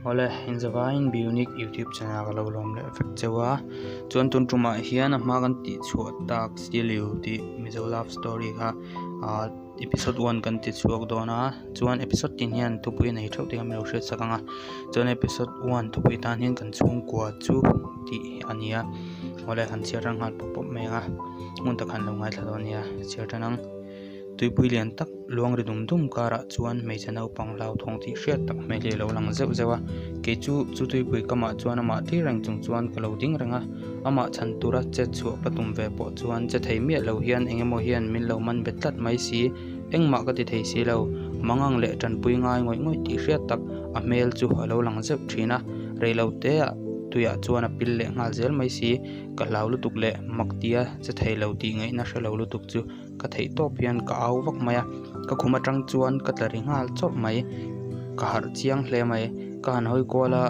Awle, inzavaiin Bionic YouTube channel ka lo lawm leh vek cheu a, chuan tun tumah hian a hma kan tih chhuah tak Still You tih Mizo love story kha ah episode one kan ti chhuak dawn a, chuan episode tin hian thupui a nei theuh tih kha min lo hriat sak ang a, chuan episode one thupui tan hian kan chhungkua chu tih a ni a, awle kan chhiar tan nghal pawp pawp mai ang a, hmun tak khan lo ngaithla dawn nia chhiar tan ang. Tuipui lian tak luang ri dum dum karah chuan hmeichhe naupang hlauthawng tih hriat tak hmel hi a lo lang zeuh zeuh a, kei chu chu tuipui kamah chuan amah thlir reng chung chuan ka lo ding reng a, amah chhan tura chet chhuah ka tum ve pawh chuan che thei miah lo hian eng emaw hian min lo man bet tlat mai si, engmah ka ti thei si lo, mangang leh tanpui ngai ngawih ngawih tih hriat tak a hmel chu a lo lang zeuh thin a, reiloteah tuiah chuan a pil leh nghal zel mai si, ka hlau lutuk leh mak tia che thei lo tih ngaihna hre lo lutuk chu. Ka theih tawp hian ka au vak mai a, ka khum atang chuan ka tla ri nghal chawrh mai, ka harh chiang hle mai, ka han hawi kual a,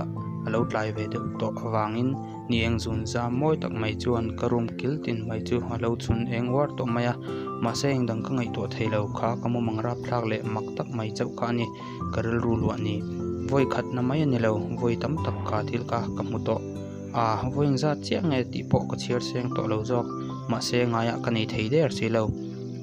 a lo tlai ve deuh tawh avangin ni eng zun zam mawi tak mai chuan ka room kil tin mai chu a lo chhun eng uar tawh mai a, mahse eng dang ka ngaihtuah thei lo kha ka mumang rapthlak leh mak tak mai chauh kha a ni, ka rilru luah ni, vawi khatna mai a ni lo, vawi tam tak kha thil kha ka hmu tawh. Ah, vawi engzat chiah nge tih pawh ka chhiar seng tawh lo zawk, mahse ngaiah ka nei thei der si lo.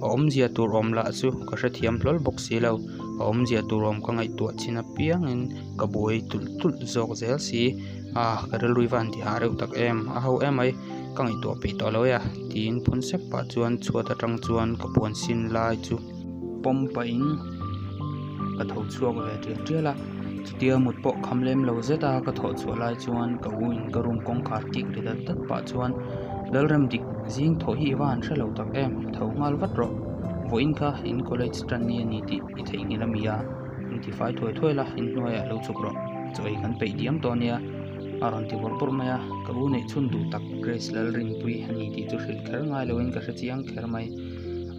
A awmzia tur awm lah chu ka hrethiam hlawl bawk si lo, a awmzia tur awm ka ngaihtuah chin apiangin ka buai tulh tulh zawk zel si. Ah, ka rilru i va han ti hah reuh tak em, a ho emai, ka ngaihtuah peih tawh lo e a, tiin phun sep pah chuan chhuat atang chuan ka puan sin lai chu pawm pahin ka tho chhuak ve tial tial a. Chutia mut pawh kham lem lo zet a ka thawh chhuah lai chuan ka u in ka room kawngkhar kik ri dat dat pah chuan Lalrem dik zing thawh hi i va han hre lo tak em tho nghal vat rawh vawiin kha in college tan ni a ni tih i theihnghilh a mi a intifai thuai thuai la inhnuaiah lo chhuk rawh chaw ei kan peih diam tawh ania a rawn ti bawrh bawrh mai a ka u neih chhun duh tak Grace Lalrinpuii a ni tih chu hrilh kher ngai loin ka hre chiang kher mai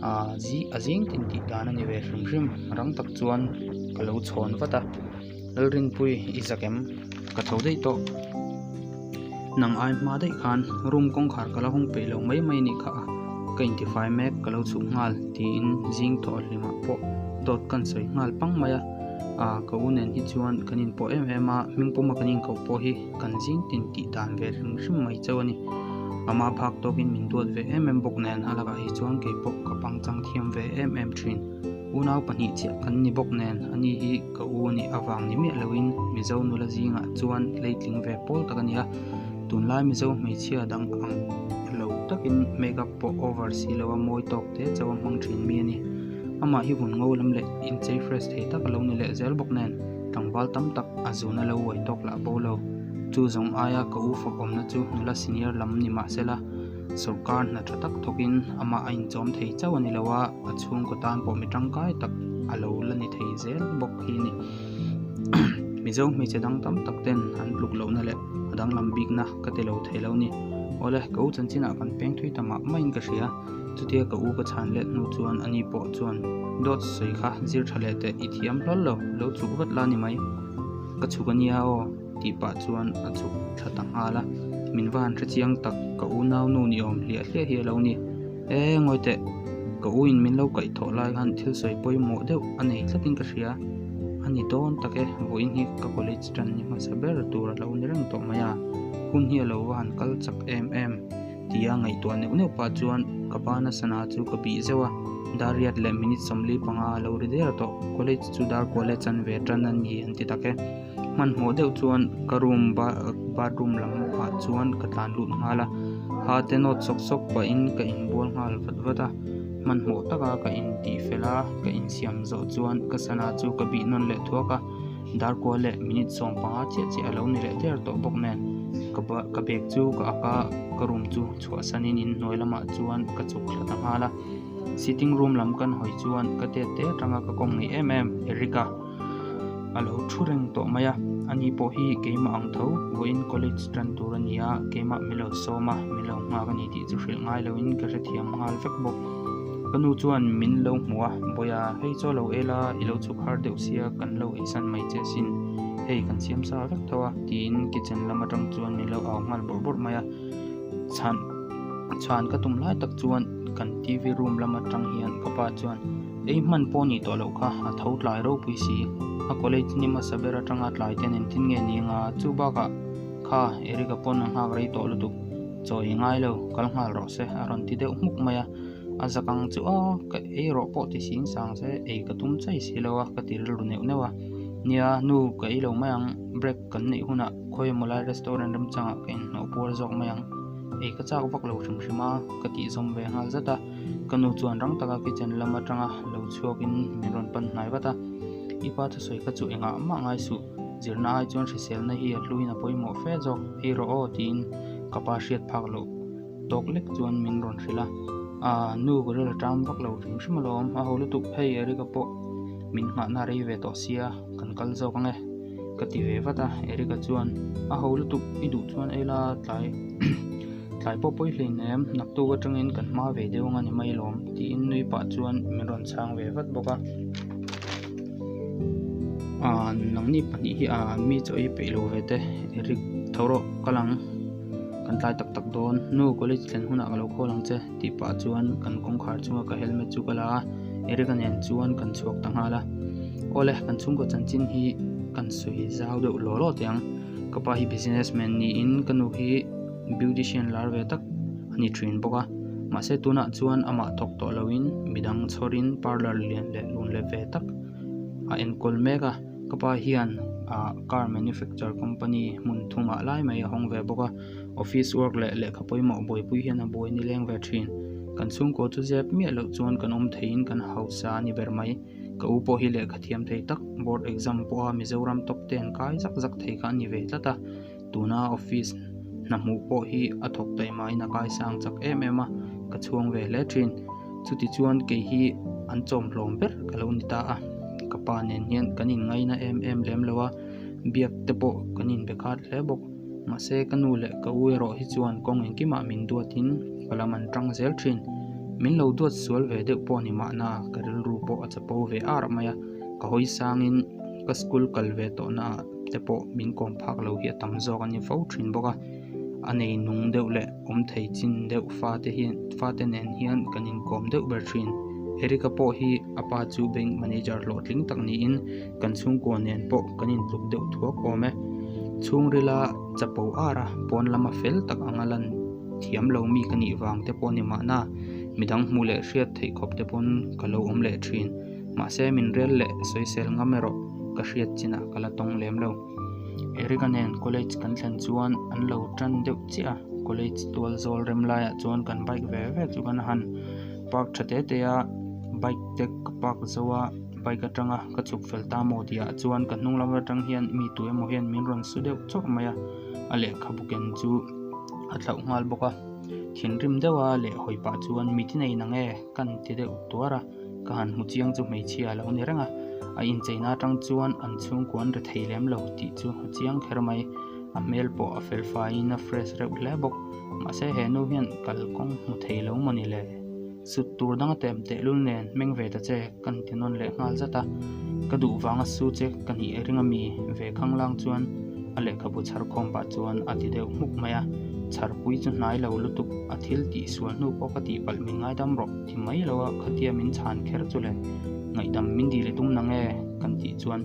ah a zing tin tih dan a ni ve hrim hrim rang tak chuan ka lo chhawn vat a Lalrinpui i zak em ka tho daih tawh nang ai hma daih khan room kawngkhar ka la hawng peih lo mai mai anih kha a ka intifai mek ka lo chhuk nghal tiin zing thawh hlimah pawh dawt kan sawi nghal pang mai a ah ka u nen hi chuan kan inpawh em em a hming pawma kan inkoh pawh hi kan zing tin tih dan ve hrim hrim mai chauh a ni ama phak tawkin min duat ve em em bawk nen a lakah hi chuan keipawh ka pangchang thiam ve em em thin. Unau pahnih chiah kan ni bawk nen ani hi ka u nih avang ni miah loin Mizo nula zingah chuan hleitling ve pawl tak a ni a, tunlai Mizo hmeichhia dang ang lo takin make up pawh over si lo a mawi tawk te chauh a hmang thin mi a ni. Amah hi vun ngo lam leh inchei fresh thei tak a lo ni leh zel bawk nen tlangval tam tak a zun a lo uai tawk lah bo lo. Chu zawng aia ka u fak awmna chu nula senior lam ni mahsela, Sawrkar hna tha tak thawkin amah a inchawm thei chauh a ni lo a, a chhungkaw tan pawh mi tangkai tak a lo la ni thei zel bawk hi a ni. Mizo hmeichhe dang tam tak ten an tluk lohna leh a danglam bikna ka ti lo thei lo a ni. Awle, ka u chanchinah kan peng thui ta mah maiin ka hria. Chutia ka u ka chhan let hnu chuan ani pawh chuan dawt sawi kha zir tha leh teh i thiam hlawl lo, lo chhuk vat la ni mai. Ka chhuk a nia aw. Tih pah chuan a chhuk thla ta nghal a, min va han hre chiang tak, ka unau nu ni awm hliah hliah hi a lo ni. E ngawi teh, ka u in min lo kaih thawh lai khan thil sawi pawimawh deuh a nei tlatin ka hria, a ni dawn tak e, vawiin hi ka college tan ni hmasa ber tur a lo ni reng tawh mai a, hun hi a lo va han kal chak em em. Tia ngaihtuah neuh neuh pah chuan ka bana sana chu ka bih zeuh a, dar riat leh minute 45 a lo ri der tawh, college chu dar kuah leh chan ve tan a ni an ti tak e. Hmanhmawh deuh chuan ka room bathroom lam ah chuan ka tlan lut nghal a, ha te nawt sawk sawk pahin ka inbual nghal vat vat a, hmanhmawh taka ka intih fel a, ka insiam zawh chuan ka sana chu ka bih nawn leh thuak a, dar kuah leh minute 15 chiah chiah a lo ni leh der tawh bawk nen ka ka bag chu ka ak a, ka room chu chhuahsanin inhnuai lamah chuan ka chhuk thla ta nghal a, sitting room lam kan hawi chuan ka tet te atanga ka kawm ngei em em Eric-a. A lo thu reng tawh mai a, ani pawh hi keimah ang tho, vawiin college tan tur a ni a, keimah min lo sawm a, min lo nghak a ni tih chu hrilh ngai loin ka hrethiam nghal vek bawk. Ka nu chuan min lo hmu a, Bawiha, hei chaw lo ei la, i lo chhuk har deuh sia, kan lo eisan mai che asin, hei kan siam sa vek tho a, tiin kitchen lam atang chuan min lo au nghal bawrh bawrh mai a, chhan chhan ka tum lai tak chuan kan TV room lam atang hian ka pa chuan. Ei hman pawh nih tawh loh kha a tho tlai ropui si. A college ni hmasa ber atanga tlai ten engtin nge ni anga chu bakah kha Eric-a pawn a nghak rei tawh lutuk. Chaw ei ngai lo, kal nghal rawh se a rawn ti deuh hmuk mai a. A zak ang chu a, ka ei rawh pawh ti sing sang se ei ka tum chai si lo a ka ti rilru neuh neuh a. Nia, nu ka ei lo mai ang, break kan neih hunah khawi emaw lai restaurant remchangah ka inhnawh puar zawk mai ang. Ei ka chak vak lo hrim hrim a, ka tih zawm ve nghal zat a. Ka nu chuan rang taka kitchen lam atanga lo chhuakin min rawn pan hnai vat a, I pa thusawi kha chu engah mah ngai suh, zirna ai chuan hriselna hi a hluin a pawimawh fe zawk, ei rawh aw tiin ka pa hriat phak loh tawk lek chuan min rawn hrilh a. Aa, nu ka ril a ṭam vak lo hrim hrim alawm, a ho lutuk hei Eric-a pawh min nghahna rei ve tawh sia, kan kal zawk ange ka ti ve vat a, Eric-a chuan a ho lutuk i duh chuan ei la tlai Tlai pawh pawi hlei nem, naktuk atangin kan hma ve deuh ang a ni mai lawm tiin nui pah chuan min rawn chhang ve vat bawk a. Aaa nangni pahnih hi aa mi chaw ei peih lo ve te Eric tho rawh kal ang kan tlai tak tak dawn nu college thlen hunah ka lo call ang che tih pah chuan kan kawngkhar chunga ka helmet chu ka la a Eric-a nen chuan kan chhuak ta nghal a. Awle kan chhungkaw chanchin hi kan sawi zau deuh law law teh ang ka pa hi business man niin ka nu hi beautician lar ve tak a ni thin bawk a mahse tunah chuan amah thawk tawh loin midang chhawrin parlour lian leh lun leh ve tak a enkawl mek a ka pa hian ah car manufacture company hmun thumah lai mai a hawng ve bawk a office work leh lehkha pawimawh buaipui hian a buai ni leng ve thin kan chhungkaw chu zep miah loh chuan kan awm theiin kan hausa a ni ber mai ka u pawh hi lehkha thiam thei tak board exam pawha Mizoram top ten kai zak zak thei kha a ni ve tlat a. Tuna office hna hmuh pawh hi a thawk taih mahin a kaisang chak em em a, ka chhuang ve hle thin. Chuti chuan kei hi an chawm hlawm ber ka lo ni ta a, ka pa nen hian kan inngaina em em lem lo a, biak te pawh kan inbe khat hle bawk. Mahse ka nu leh ka u erawh hi chuan kawng engkimah min duatin ka lam an tang zel thin. Min lo duat sual ve deuh pawh ni mahna ka rilru pawh a chapo ve ar mai a, ka hawi sangin ka school kal ve tawhna ah te pawh min kawm phak lo hi a tam zawk a ni fo thin bawk a, a nei nung deuh leh awm thei chin deuh fate hian fate nen hian kan inkawm deuh ber thin. Eric-a pawh hi a pa chu bank manager hlawhtling tak niin kan chhungkua nen pawh kan intluk deuh thuak awm e. Chhungrila chapo ar a pawn lama fel tak anga lan thiam lo mi ka nih vang te pawh ni mahna midang hmuh leh hriat theih khawp te pawn ka lo awm leh thin. Mahse min rel leh sawisel ngam erawh ka hriat chinah ka la tawng lem lo. Eric-a nen college kan thlen chuan an lo tan deuh chiah a, college tual zawl rem laiah chuan kan bike ve ve chu kan han park tha te te a, bike te ka park zo a, bike atanga ka chhuk fel ta maw tih ah chuan ka hnung lam atang hian mi tu emaw hian min rawn su deuh chawk mai a, a lehkhabu ken chu a thlauh nghal bawk a, thinrim deuha leh hawi pah chuan mi ti nei nang e kan ti deuh tuar a. Ka han hmu chiang chu hmeichhia a lo ni reng a, a incheina atang chuan an chhungkua an ri thei lem lo tih chu a chiang kher mai. A hmel pawh a fel faiin a fresh reuh hle bawk. Mahse he nu hian kalkawng hmu thei lo maw ni le? Sut tur dang a tem tehlul nen hmeng ve ta che kan ti nawn leh nghal zat a. Ka duh vanga su che ka nih ring a mi ve khanglang chuan a lehkhabu chhar khawm pah chuan a ti deuh hmuk mai a. Chharpui chu hnai lo lutuk a thil tih sual hnu pawh ka tihpalh min ngaidam rawh. Ti mai lo a, khatia min chhan kher chu le, ngaihdam min dil i tum nang e kan tih chuan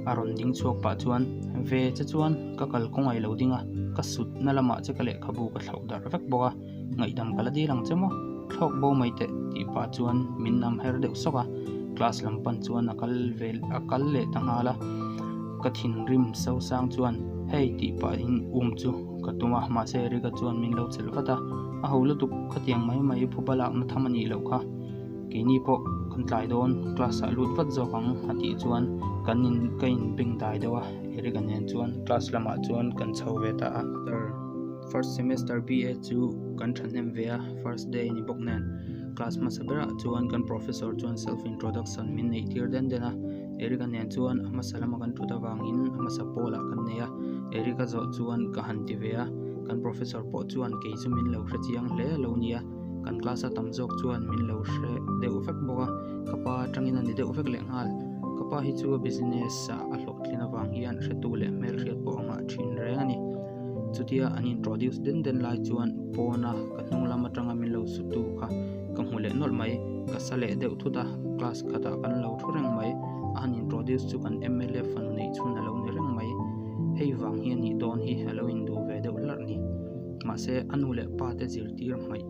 a rawn ding chhuak pah chuan ve che chuan ka kal kawngaih lo ding a, ka sut na lamah che ka lehkhabu ka thlauh darh vek bawk a, ngaihdam ka la dil ang che maw, thlawk bo mai teh tih pah chuan min nam her deuh sawk a, class lam pan chuan a kal ve a kal leh ta nghal a, ka thinrim sosang chuan hei tih pahin um chu ka tum a, mahse Eric-a chuan min lo chelh vat a, a ho lutuk khatiang mai mai phuba lakna tham a nih loh kha, keini pawh kan tlai dawn class ah lut vat zawk ang a tih chuan kan in ka in beng dai deuh a, Eric-a nen chuan class lamah chuan kan chho ve ta a. First semester BA chu kan thahnem ve a, first day a ni bawk nen class hmasa berah chuan kan professor chuan self introduction min neih tir den den a. Eric-a nen chuan a hmasa lama kan thut avangin a hmasa pawlah kan nei a, Eric-a zawh chuan ka han ti ve a, kan professor pawh chuan kei chu min lo hre chiang hle lo nia, kan class a tam zawk chuan min lo hre deuh vek bawk a, ka pa atangin a ni deuh vek leh nghal, ka pa hi chu a business ah a hlawhtlin avang hian hretu leh hmelhriat pawh a ngah thin reng a ni. Chutia an introduce den den lai chuan pawna ka hnung lam atanga min lo sutu kha ka hmu leh nawlh mai. Ka sa leh deuh thut a, class khatah kan lo thu reng mai. A han introduce chu kan mla fanu neih chhun a lo ni reng mai. Hei vang hi a nih dawn hi a lo induh ve deuh hlarh ni. Mahse, a nu leh pa te zirtir hmaih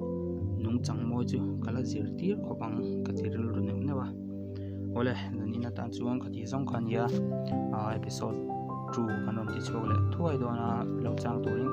nungchang mawi chu ka la zirtir khawp ang ka ti rilru neuh neuh a. Awle, zan in atan chuan ka tih zawng kha a nia, episode 2 kan rawn ti chhuak leh thuai dawn a, lo chang turin.